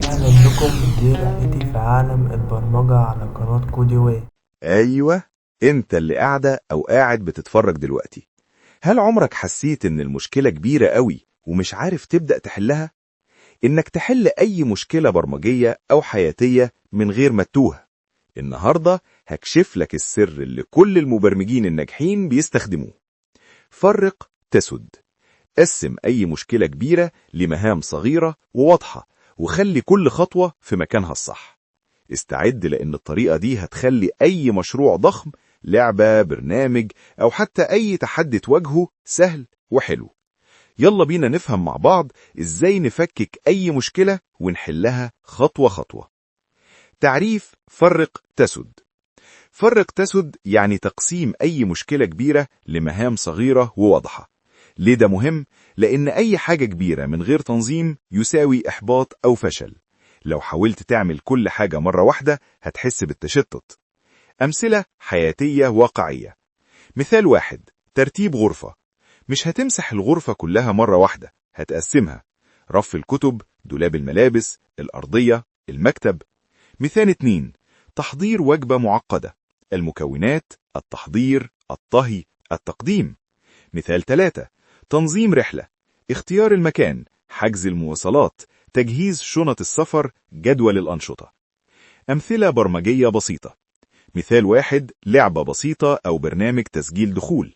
أهلا بكم، دي رحلتي في عالم البرمجة على قناة كودواي. أيوة، أنت اللي قاعدة أو قاعد بتتفرج دلوقتي. هل عمرك حسيت إن المشكلة كبيرة قوي ومش عارف تبدأ تحلها؟ إنك تحل أي مشكلة برمجية أو حياتية من غير ما تتوه. النهاردة هكشف لك السر اللي كل المبرمجين الناجحين بيستخدموه. فرق تسد. قسم أي مشكلة كبيرة لمهام صغيرة وواضحة، وخلي كل خطوة في مكانها الصح. استعد، لأن الطريقة دي هتخلي أي مشروع ضخم، لعبة، برنامج، أو حتى أي تحدي تواجهه سهل وحلو. يلا بينا نفهم مع بعض إزاي نفكك أي مشكلة ونحلها خطوة خطوة. تعريف فرق تسد. فرق تسد يعني تقسيم أي مشكلة كبيرة لمهام صغيرة وواضحة. ليه ده مهم؟ لأن أي حاجة كبيرة من غير تنظيم يساوي إحباط أو فشل. لو حاولت تعمل كل حاجة مرة واحدة هتحس بالتشتت. أمثلة حياتية واقعية. مثال واحد، ترتيب غرفة. مش هتمسح الغرفة كلها مرة واحدة، هتقسمها: رف الكتب، دولاب الملابس، الأرضية، المكتب. مثال 2، تحضير وجبة معقدة. المكونات، التحضير، الطهي، التقديم. مثال 3، تنظيم رحلة. اختيار المكان، حجز المواصلات، تجهيز شنط السفر، جدول الأنشطة. أمثلة برمجية بسيطة. مثال 1، لعبة بسيطة أو برنامج تسجيل دخول.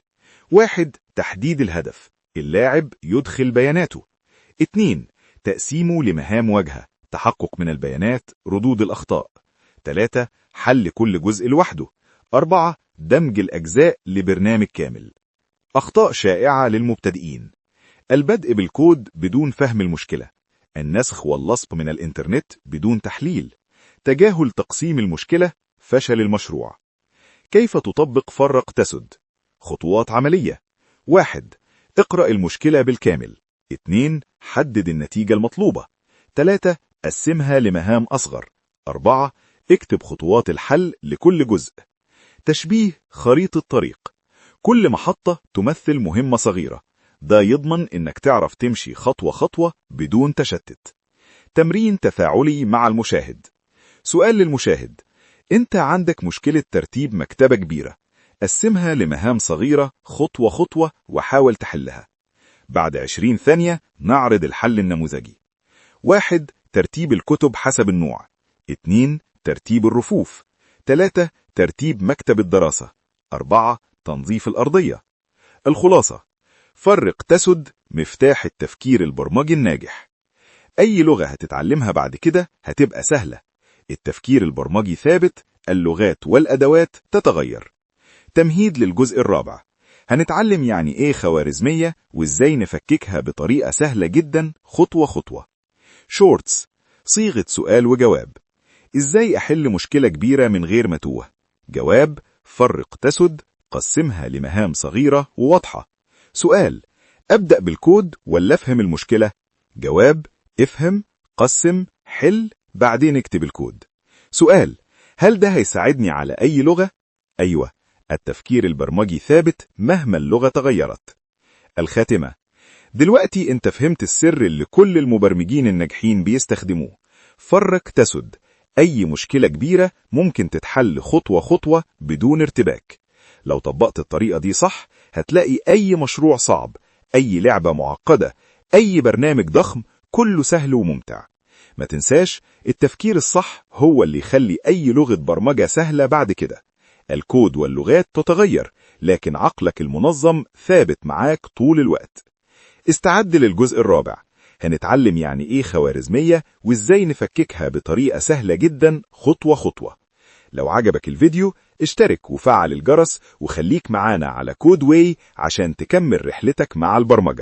1، تحديد الهدف، اللاعب يدخل بياناته. 2، تقسيمه لمهام واجهة، تحقق من البيانات، ردود الأخطاء. 3، حل كل جزء لوحده. 4، دمج الأجزاء لبرنامج كامل. أخطاء شائعة للمبتدئين: البدء بالكود بدون فهم المشكلة، النسخ واللصق من الإنترنت بدون تحليل، تجاهل تقسيم المشكلة، فشل المشروع. كيف تطبق فرق تسد؟ خطوات عملية. 1، اقرأ المشكلة بالكامل. 2، حدد النتيجة المطلوبة. 3، قسمها لمهام أصغر. 4، اكتب خطوات الحل لكل جزء. تشبيه خريطة طريق، كل محطة تمثل مهمة صغيرة، ده يضمن إنك تعرف تمشي خطوة خطوة بدون تشتت. تمرين تفاعلي مع المشاهد. سؤال للمشاهد: أنت عندك مشكلة ترتيب مكتبة كبيرة، قسمها لمهام صغيرة خطوة خطوة وحاول تحلها. بعد 20 ثانية نعرض الحل النموذجي. 1، ترتيب الكتب حسب النوع. 2، ترتيب الرفوف. 3، ترتيب مكتب الدراسة. 4، تنظيف الأرضية. الخلاصة: فرق تسد، مفتاح التفكير البرمجي الناجح. أي لغة هتتعلمها بعد كده هتبقى سهلة. التفكير البرمجي ثابت، اللغات والأدوات تتغير. تمهيد للجزء الرابع. هنتعلم يعني إيه خوارزمية وإزاي نفككها بطريقة سهلة جدا خطوة خطوة. Shorts، صيغة سؤال وجواب. إزاي أحل مشكلة كبيرة من غير ما توه؟ جواب: فرق تسد، قسمها لمهام صغيرة وواضحة. سؤال: أبدأ بالكود ولا أفهم المشكلة؟ جواب: افهم، قسم، حل، بعدين اكتب الكود. سؤال: هل ده هيساعدني على أي لغة؟ أيوة، التفكير البرمجي ثابت مهما اللغة تغيرت. الخاتمة: دلوقتي انت فهمت السر اللي كل المبرمجين الناجحين بيستخدموه. فرق تسد، أي مشكلة كبيرة ممكن تتحل خطوة خطوة بدون ارتباك. لو طبقت الطريقة دي صح هتلاقي أي مشروع صعب، أي لعبة معقدة، أي برنامج ضخم، كله سهل وممتع. ما تنساش، التفكير الصح هو اللي يخلي أي لغة برمجة سهلة بعد كده. الكود واللغات تتغير، لكن عقلك المنظم ثابت معاك طول الوقت. استعد للجزء الرابع. هنتعلم يعني إيه خوارزمية وإزاي نفككها بطريقة سهلة جدا خطوة خطوة. لو عجبك الفيديو اشترك وفعل الجرس، وخليك معانا على كودواي عشان تكمل رحلتك مع البرمجة.